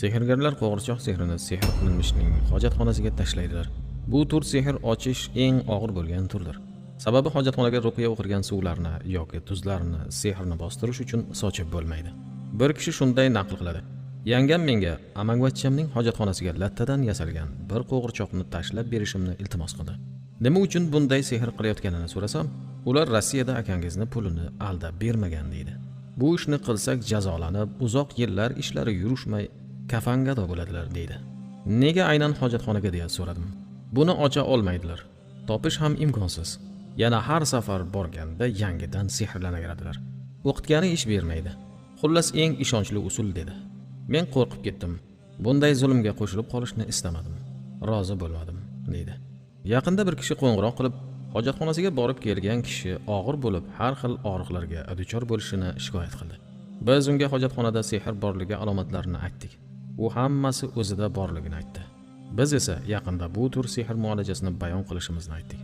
Sehrgarlar qo'g'irchoq sehrini sehr qilinmishining hojatxonasiga tashlaydilar. Bu tur sehr ochish eng og'ir bo'lgan turdir. Sababi hojatxonaga ruqya o'qilgan suvlarni yoki tuzlarni sehrni bostirish uchun sochib bo'lmaydi. Bir kishi shunday naql qiladi. Yangam menga amakvachchamning hojatxonasiga lattadan yasalgan bir qo'g'irchoqni tashlab berishimni iltimos qildi. Nima uchun bunday sehr qilayotganini so'rasam, ular Rossiyada akangizni pulini aldab bermagan deydi. Bu ishni qilsak jazolanib, uzoq yillar ishlari yurishmay kafangado bo'ladilar deydi. Nega aynan hojatxonaga deya so'radim. Buni ocha olmaydilar. Topish ham imkonsiz. Yana har safar borganda yangidan sehrlanaveradilar. O'qitgani ish bermaydi. Xullas eng ishonchli usul dedi. Men qo'rqib ketdim. Bunday zulmga qo'shilib qolishni istamadim. Rozi bo'lmadim, deydi. Yaqinda bir kishi qo'ng'iroq qilib, hojatxonasiga borib kelgan kishi og'ir bo'lib, har xil og'riqlarga duchor bo'lishini shikoyat qildi. Biz unga hojatxonada sehr borligi alomatlarini aytdik. U hammasi o'zida borligini aytdi. Biz esa yaqinda bu tur sehr muolajasini bayon qilishimizni aytdik.